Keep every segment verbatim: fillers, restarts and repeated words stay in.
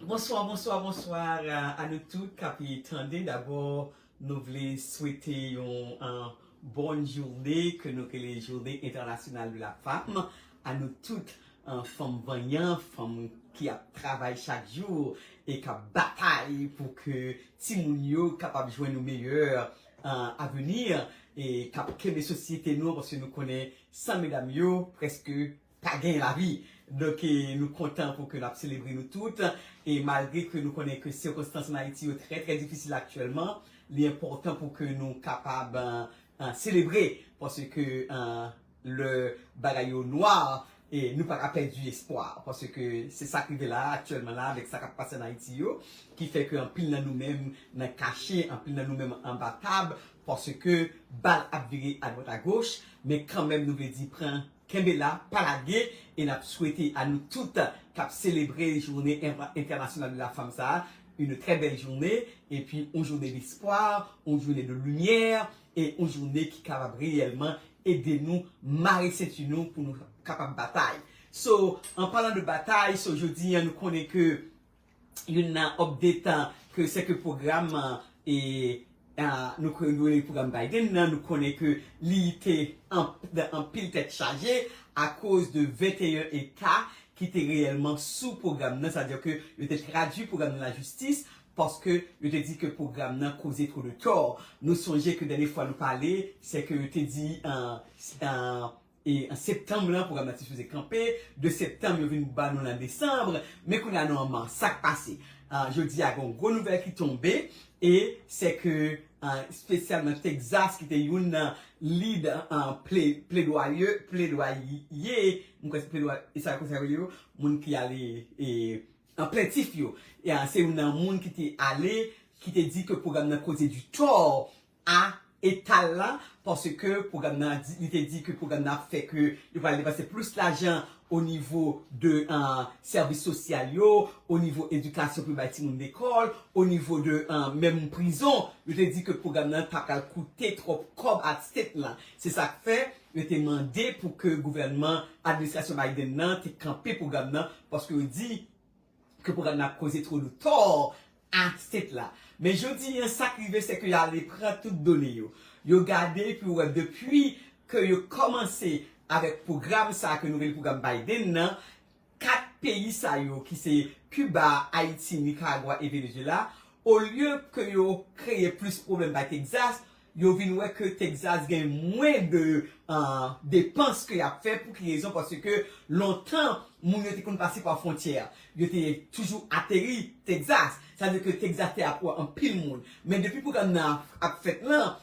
Bonsoir, bonsoir, bonsoir à, à nous toutes k ap tande. Dabò, nou vle swete yon, euh, bonne journée ke nou rele Journée Internationale de la Femme. A nou tout, euh, fanm vanyan, fanm ki ap travay chak jou e k ap batay pou ke timoun yo kapab jwenn yon meyè, euh, avenir e k ap kenbe sosyete nou, paske nou konnen san medam yo, prèske pa gen lavi. Donk, e, nou kontan pou ke n ap selebre nou tout. E malgre ke nou konnen ke sikonstans an Ayiti yo trè, trè difisil aktyèlman, li enpòtan pou ke nou kapab, euh, euh, selebre, paske, euh, lè bagay yo nwa, e nou pa ka pèdi espwa, paske se sa k rive la, aktyèlman la, avèk sa k ap pase an Ayiti yo, ki fè ke anpil nan nou menm nan kache, anpil nan nou menm anba tab, paske bal ap vire adwat agoch, men kanmenm nou vle di pran kenbe la, pa lage, e n ap swete a nou tout k ap selebre Jounen Enva-, Entènasyonal de la Fanm sa a, une très belle journée, epi yon jounen despwa, yon jounen de limyè, e yon jounen ki kapab reyèlman ede nou mare senti nou pou nou kapab batay. So, an palan de batay, so jodi a nou konnen ke youn nan update, uh, ke se ke pwogram, uh, e, uh, nou konnen nou rele pwogram Biden nan, nou konnen ke li te an, anpil tèt chaje akoz de venteyen eta ki te reyèlman sou pwogram nan, sa vle di ke yo te tradui pwogram nan lajistis, paske yo te di ke pwogram nan koze two de tò. Nou sonje ke dènye fwa nou pale, se ke yo te di, uh, uh, e an septanm lan, pwogram nan te sipoze kanpe, de septanm, yo vin ba nou l an desanm, men kounye a nou an mas. Sa k pase? Ah, jodi a, gen yon gwo nouvèl ki tonbe, e se ke, ah, espesyalman Texas, ki te youn nan lead, ah, ple-, pledwaye, pledwaye, mwen kwè se pledwaye, e sa konsa yo rele yo, moun ki ale, e, an plentif yo. E, ah, se youn nan moun ki te ale, ki te di ke pwogram nan koze di tò a eta l la, paske pwogram nan di, li te di ke pwogram nan ap fè ke yo pral depanse plis lajan o nivo de, ah, sèvis sosyal yo, o nivo edikasyon pou bay timoun lekòl, o nivo de, ah, menm prizon. Yo te di ke pwogram nan ta pral koute twòp kòb a state la. Se sa k fè yo te mande pou ke gouvènman, administrasyon Biden nan te kanpe pwogram nan, paske yo di ke pwogram nan ap koze two de tò a state la. Men jodi a, sa k rive, se ke yo ale pran tout done yo. Yo gade, epi yo wè depi ke yo kòmanse avèk pwogram sa a ke nou rele pwogram Biden nan, kat peyi sa yo, ki se Kiba, Ayiti, Nikaragwa e Venezuela, olye ke yo kreye plis pwoblèm bay Texas, yo vin wè ke Texas gen mwen de, ah, depans ke y ap fè. Pou ki rezon? Paske lontan, moun yo te konn pase pa fwontyè. Yo te toujou ateri Texas. Sa vle di ke Texas te ap wè anpil moun. Men depi pwogram nan ap, ap fèt lan,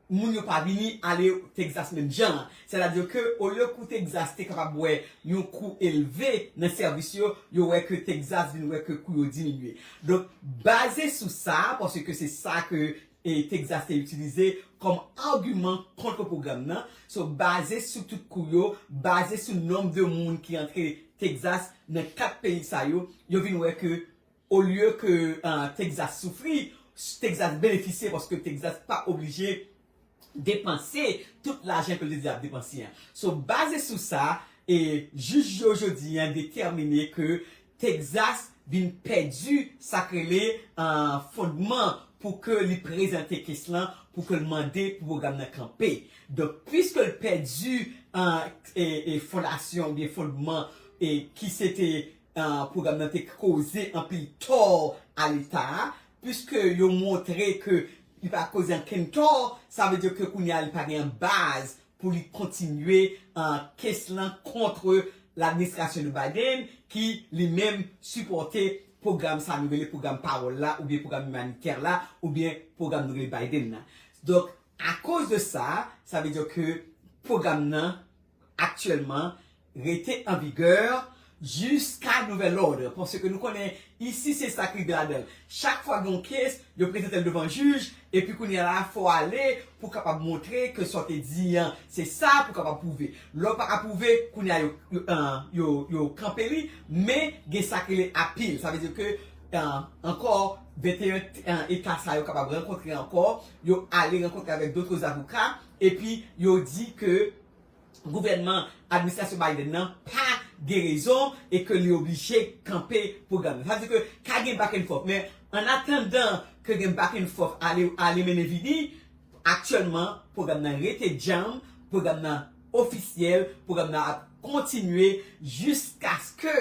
moun yo pa vini ale Texas menm jan an. Sètadi ke olye kou Texas te kapab wè yon kou elve nan sèvis yo, yo wè ke Texas vin wè ke kou yo diminye. Donk, baze sou sa, paske se sa ke e Texas te itilize kòm agiman kont pwogram nan. So, baze sou tout kou yo, baze sou nonb de moun ki antre Texas nan kat peyi sa yo, yo vin wè ke olye ke, ah, Texas soufri, Texas benefisye paske Texas pa oblije depanse tout lajan ke l te di ap depanse an. So, baze sou sa, e jij yo jodi an detèmine ke Texas vin pèdi sa k rele, ah, fondman pou ke li prezante kes lan, pou ke l mande pou pwogram nan kanpe. Donk, piske l pèdi, ah, e, e fondasyon oubyen fondman, e ki se te, ah, pwogram nan te koze anpil tò a Leta a, piske yo montre ke li pa koze ankenn tò, sa vle di ke kounye a li pa gen baz pou li kontinye, ah, kes lan kont ladministrasyon de Biden, ki li menm sipòte pwogram sa nou rele pwogram pawòl la, oubyen pwogram imanitè la, oubyen pwogram nou rele Biden la. Donk, akoz de sa, sa vle di ke pwogram nan aktyèlman rete an vigè jiska nouvèl òd. Paske nou konnen isi se sa k rive ladan l. Chak fwa gen yon kes, yo prezante l devan jij, epi kounye a la, fò w ale pou w kapab montre ke sa w te di an, se sa pou w kapab pwouve. Lè w pa ka pwouve, kounye a yo, yo, ah, yo, yo kanpe li, men gen sa k rele apil. Sa vle di ke, ah, ankò, venteyen, ah, eta sa yo kapab rankontre ankò, yo ale rankontre avèk dòt avoka, epi yo di ke gouvènman, administrasyon Biden nan pa gen rezon e ke li oblije kanpe pwogram nan. Sa vle di ke ka gen back and forth, men an atandan ke gen back and forth ale, ale mennen vini, aktyèlman, pwogram nan rete djanm, pwogram nan ofisyèl, pwogram nan ap kontinye jiskaske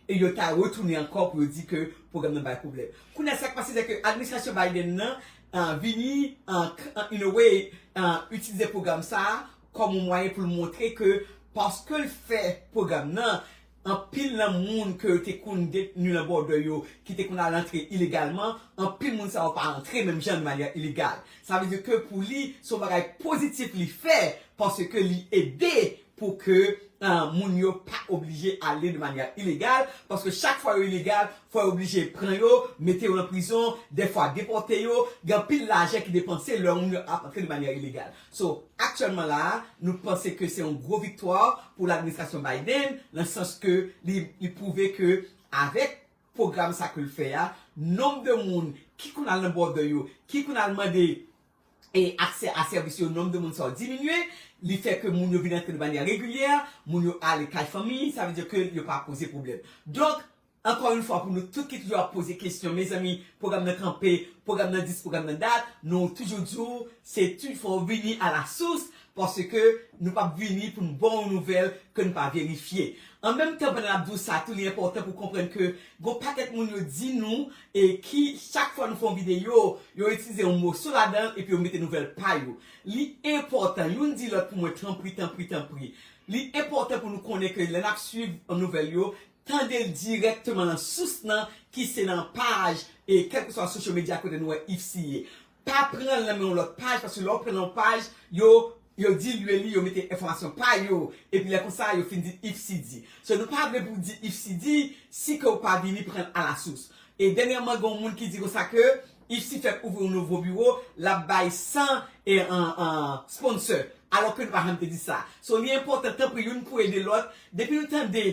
yo ta retounen ankò pou yo di ke pwogram nan bay pwoblèm. Kounye a, sa k pase, se ke administrasyon Biden nan, uh, vini, uh, in a way, uh, itilize pwogram sa a kòm yon mwayen pou l montre ke paske l fè pwogram nan, anpil nan moun ke yo te konn detni nan bòdè yo, ki te konn al antre ilegalman, anpil moun sa yo pa antre menm jan de manyè ilegal. Sa vle di ke pou li, se yon bagay pozitif li fè, paske li ede pou ke, uh, moun yo pa oblije ale de manyè ilegal, paske chak fwa yo ilegal, fò yo oblije pran yo, mete yo nan prizon, dèfwa depòte yo, gen anpil lajan ki depanse lè moun yo ap antre de manyè ilegal. So, aktyèlman la a, nou panse ke se yon gwo viktwa pou ladministrasyon Biden, nan sans ke li, li pwouve ke avèk pwogram sa ke l fè a, nonb de moun ki konn al nan bòdè yo, ki konn al mande e aksè a sèvis yo, nonb de moun sa yo diminye, li fè ke moun yo vin antre de manyè regilyè, moun yo ale kay fanmi, sa vle di ke yo pa poze pwoblèm. Donk, ankò yon fwa, pou nou tout ki toujou ap poze kesyon, mezanmi, pwogram nan kanpe, pwogram nan dis, pwogram nan dat, nou toujou di w, se toujou fò w vini a la sous, paske nou p ap vini pou n ba w yon nouvèl ke n pa verifye. An menm tan, pandan n ap di w sa tou, li enpòtan pou w konprann ke gon pakèt moun yo di nou, e ki, chak fwa nou fè yon videyo, yo itilize yon moso ladan l epi yo mete nouvèl pa yo. Li enpòtan, youn di lòt pou mwen, tanpri, tanpri, tanpri. Li enpòtan pou nou konnen ke lè n ap swiv nouvèl yo, tande l dirèkteman nan sous nan, ki se nan paj, e kèlkeswa social media kote nou wè IFSI ye. Pa pran l nan men yon lòt paj, paske lè w pran l nan yon paj, yo, yo dilye li, yo mete enfòmasyon pa yo, epi lè konsa, yo fin di IFSI di. So, nou pa vle pou di IFSI di, si ke w pa vini pran l a la sous. E dènyèman, gen yon moun ki di konsa ke IFSI fèk ouvri yon nouvo biwo, l ap bay san e, an, an, sponsor. Alò ke nou pa janm te di sa. So, li enpòtan, tanpri, youn pou ede lòt. Depi nou tande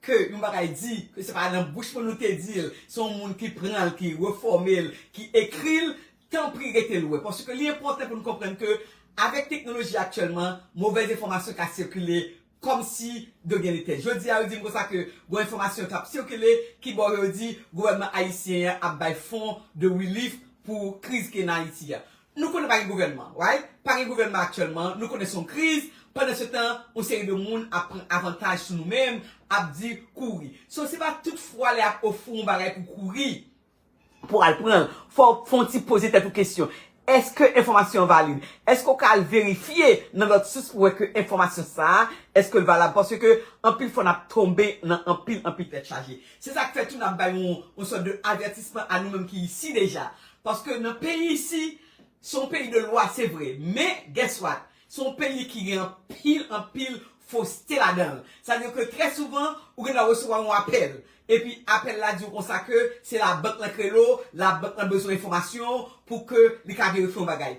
ke yon bagay di, ke se pa nan bouch mwen nou te di l, se yon moun ki pran l, ki refòme l, ki ekri l, tanpri rete lwen. Paske li enpòtan pou nou konprann ke avèk teknoloji aktyèlman, movèz enfòmasyon ka sikile kòmsi de rien n'était. Jodi a, yo di m konsa ke gon enfòmasyon k ap sikile, ki bò yo di gouvènman ayisyen an ap bay fon de relief pou kriz ki an Ayiti a. Nou konnen pa gen gouvènman, right? Pa gen gouvènman aktyèlman, nou konnen se yon kriz, pandan se tan, yon seri de moun ap pran avantaj sou nou menm, ap di kouri. So, se pa tout fwa lè y ap ofri yon bagay pou kouri, pou al pran l, fò w fè yon ti poze tèt ou kesyon. Èske enfòmasyon an valid? Èske w ka al verifye nan lòt sous pou wè ke enfòmasyon sa a, èske l valab? Paske anpil fwa n ap tonbe nan anpil, anpil tèt chaje. Se sa k fè tou n ap bay yon, yon sòt de avètisman a nou menm ki isi deja. Paske nan peyi isi, se yon peyi de lwa, se vre. Men, guess what? Se yon peyi ki gen anpil, anpil foste ladan l. Sa vle di ke trè souvan, ou gen dwa resevwa yon apèl. Epi apèl la di w konsa ke se labank lan k rele w, labank lan bezwen enfòmasyon pou ke li ka verifye yon bagay.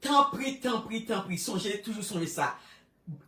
Tanpri, tanpri, tanpri, sonje, toujou sonje sa.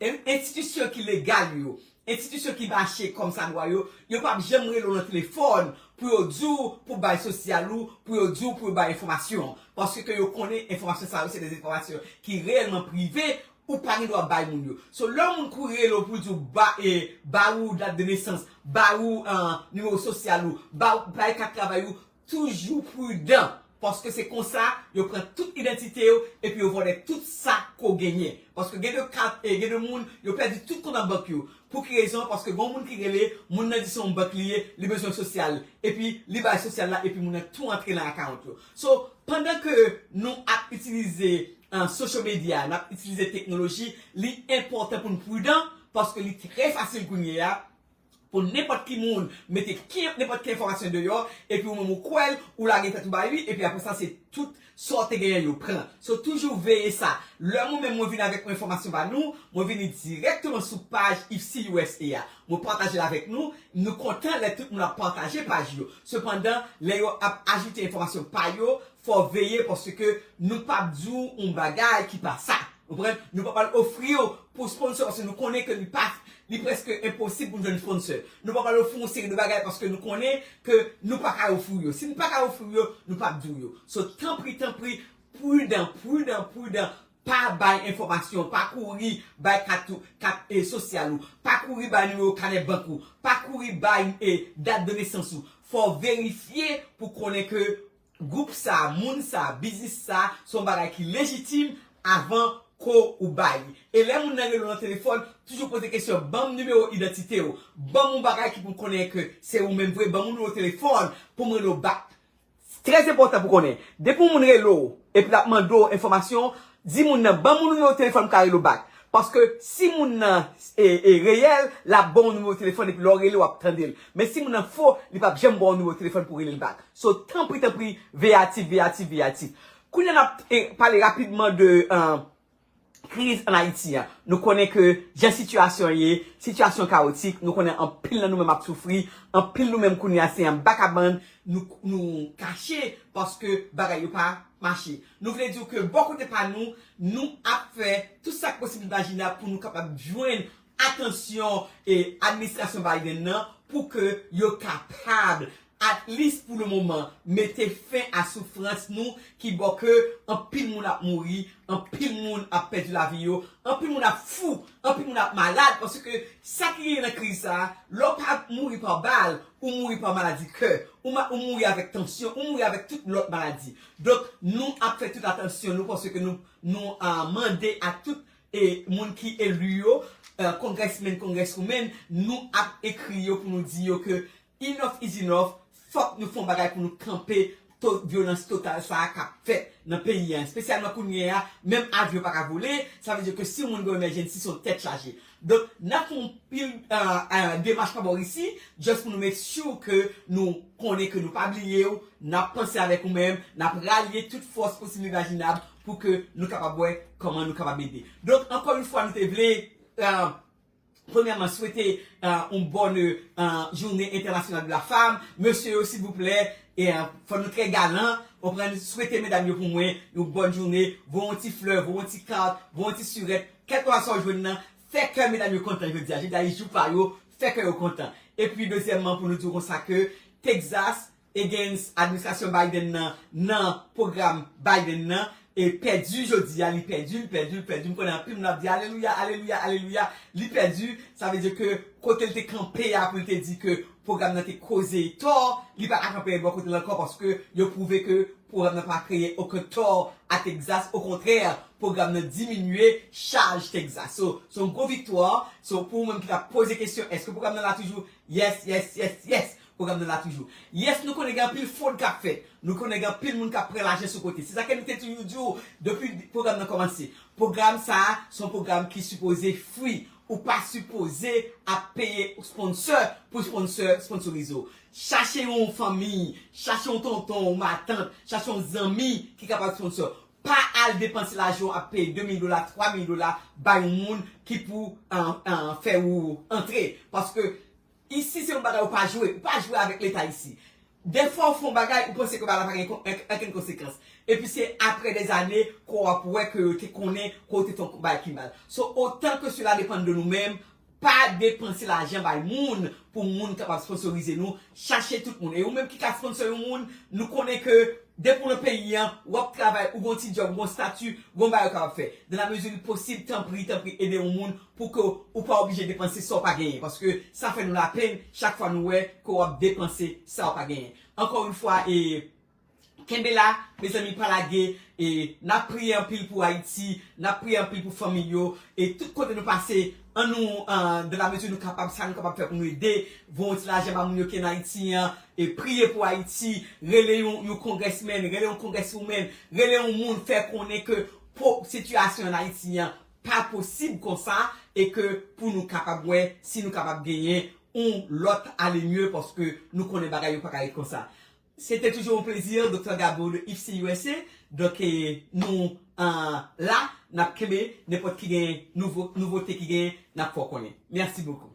En-, enstitisyon ki legal yo, enstitisyon ki mache kòm sa dwa yo, yo p ap janm rele w nan telefòn pou yo di w pou bay sosyal ou, pou yo di w pou yo bay enfòmasyon. Paske ke yo konnen enfòmasyon sa yo se de enfòmasyon ki reyèlman prive, ou pa gen dwa bay moun yo. So, lè yon moun kouri rele w pou l di w ba, e, ba ou dat de nesans, ba ou, an, nimewo sosyal ou, ba ou, bay kat travay ou, toujou pridan. Paske se konsa, yo pran tout idantite w, epi yo vòlè tout sa ke w genyen. Paske gen de kat, e, gen de moun, yo pèdi tout kont nan bank yo. Pou ki rezon? Paske gen yon moun ki rele, moun nan di se yon bank li ye, li bezwen sosyal. Epi, li bay sosyal la, epi moun nan tou antre nan akawont yo. So, pandan ke nou ap itilize, an, social media, n ap itilize teknoloji, li enpòtan pou n pridan, paske li trè fasil kounye a, pou nenpòt ki moun mete ki, nenpòt ki enfòmasyon deyò, epi ou menm ou kwè l, ou lage tèt ou ba li, epi apre sa, se tout sa w te genyen yo pran. So, toujou veye sa. Lè mwen menm mwen vin avèk yon enfòmasyon ba nou, mwen vini dirèkteman sou paj IFSI U S A a. Mwen pataje l avèk nou. Nou kontan lè tout moun ap pataje paj yo. Sepandan, lè yo ap ajoute enfòmasyon pa yo, fò w veye paske nou p ap di w yon bagay ki pa sa. Ou konprann? Nou p ap al ofri w pou sponsor, paske nou konnen ke li pa, li prèske enposib pou n jwenn sponsor. Nou p ap al ofri w yon seri de bagay paske nou konnen ke nou pa ka ofri w yo. Si n pa ka ofri w yo, nou p ap di w yo. So, tanpri, tanpri, pridan, pridan, pridan. Pa bay enfòmasyon, pa kouri bay kat ou, kat, e, sosyal ou, pa kouri bay nimewo kanè bank ou, pa kouri bay e dat de nesans ou. Fò w verifye pou konnen ke gwoup sa, moun sa, biznis sa, se yon bagay ki lejitim avan ke ou bay. E lè moun nan rele w nan telefòn, toujou poze kesyon, ban m nimewo idantite w, ban m yon bagay ki pou m konnen ke se ou menm vre, ban m yon nimewo telefòn pou m rele w bak. Trè enpòtan pou konnen. Depi yon moun rele w epi l ap mande w enfòmasyon, di moun nan, ban m yon nimewo telefòn m ka rele w bak. Paske si moun nan e, e reyèl, l ap ba w nimewo telefòn epi lè w rele w ap tande l. Men si moun nan fo, li p ap janm ba w nimewo telefòn pou w rele l bak. So, tanpri, tanpri, veye atif, veye atif, veye atif. Kounye a n ap e, pale rapidman de, uh, kriz ann Ayiti an. Nou konnen ke jan sitiyasyon an ye, sitiyasyon kawotik, nou konnen anpil nan nou menm ap soufri, anpil nou menm kounye a se anba kabann nou, nou kache paske bagay yo pa mache. Nou vle di w ke bò kote pa nou, nou ap fè tout sa k posib imajinab pou nou kapab jwenn atansyon e administrasyon Biden nan pou ke yo kapab at least pou le moman, mete fen a soufrans nou ki bò ke anpil moun ap mouri, anpil moun ap pèdi lavi yo, anpil moun ap fou, anpil moun ap malad, paske sa ki genyen nan kriz sa a, lè w pa mouri pa bal, ou mouri pa maladi kè, ou, ma, ou mouri avèk tansyon, ou mouri avèk tout lòt maladi. Donk, nou ap fè tout atansyon nou, paske nou, nou uh, mande a tout e moun ki eli yo, uh, congressmen, congresswomen, nou ap ekri yo pou nou di yo ke enough is enough, fòk nou fè yon bagay pou nou kanpe to, vyolans total sa a k ap fèt nan peyi a, espesyalman kounye a, menm avyon pa ka vole, sa vle di ke si yon moun gen yon emèjensi, se yon tèt chaje. Donk, n ap fè yon pil uh, uh, demach pa bò isi, just pou nou make sure ke nou konnen ke nou pa bliye w, n ap panse avèk ou menm, n ap ralye tout fòs posib imajinab pou ke nou kapab wè kòman nou kapab ede. Donk, ankò yon fwa, nou te vle uh, premyèman, swete uh, yon bòn uh, jounen entènasyonal de la fanm. Mesye yo, silvouplè, e uh, fò nou trè galan. Konprann, swete medam yo pou mwen yon bòn jounen. Voye yon ti flè, voye yon ti kat, voye yon ti sirèt. Kèlkeswa sa w jwenn nan, fè kè medam yo kontan jodi a. Jodi a, e jou pa yo, fè kè yo kontan. Epi, dezyèmman, pou nou di w konsa ke Texas, against administrasyon Biden nan, nan pwogram Biden nan, e pèdi jodi a, li pèdi, li pèdi, li pèdi. M konnen anpil moun ap di, alelouya, alelouya, alelouya. Li pèdi, sa vle di ke kote l te kanpe a pou l te di ke pwogram nan te koze tò, li pa ka kanpe bò kote l ankò paske yo pwouve ke pwogram nan pa kreye okenn tò a Texas. Okontrè, pwogram nan diminye chaj Texas. So, se yon gwo viktwa. So, pou ou menm ki t ap poze kesyon, èske pwogram nan la toujou? Yes, yes, yes, yes. Pwogram nan la toujou. Yes, nou konnen gen anpil fwod k ap fèt. Nou konnen gen anpil moun k ap pran lajan sou kote. Se sa ke nou te toujou di w depi pwogram nan kòmanse. Pwogram sa a, se yon pwogram ki sipoze free. Ou pa sipoze ap peye sponsor pou sponsor sponsorize w. Chache yon fanmi, chache yon tonton, yon matant, chache yon zanmi ki kapab sponsor. Pa al depanse lajan w ap peye de mil dola, twa mil dola bay yon moun ki pou uh, uh, fè ou antre. Paske isi se yon bagay ou pa jwe, ou pa jwe avèk leta isi. Dèfwa ou fè yon bagay, ou panse ke bagay la pa gen kon- ankenn konsekans. Epi se apre dèzane ke w ap wè ke yo te konnen ke w te fè yon bagay ki mal. So, otan ke sela depann de nou menm, pa depanse lajan bay moun pou moun kapab sponsorize nou. Chache tout moun. E ou menm ki ka sponsor yon moun, nou konnen ke depi w nan peyi an, w ap travay, ou gon ti djòb, ou gon stati, gon bagay ou kapab fè. Dan la mezi di posib, tanpri, tanpri, ede yon moun pou ke ou pa oblije depanse sa w pa genyen. Paske sa fè nou lapenn chak fwa nou wè ke w ap depanse sa w pa genyen. Ankò yon fwa, e, kenbe la, mezanmi, pa lage, e n ap priye anpil pou Ayiti, n ap priye anpil pou fanmi yo, e tout kote nou pase, ann nou, uh, dan la mezi nou kapab, sa nou kapab fè pou nou ede, voye yon ti lajan ba moun yo ki ann Ayiti an, e priye pou Ayiti, rele yon, yon congressman, rele yon congresswoman, rele yon moun, fè konnen ke po, sitiyasyon ann Ayiti an pa posib konsa, e ke pou nou kapab wè si nou kapab genyen yon lòt ale mye, paske nou konnen bagay yo pa ka ret konsa. Se te toujou yon plezi, Doktè Gabo de If C U S A. Donk, e, nou uh, la, n ap kenbe, nenpòt ki gen nouvo, nouvote ki gen, n ap fè w konnen. Mèsi bokou.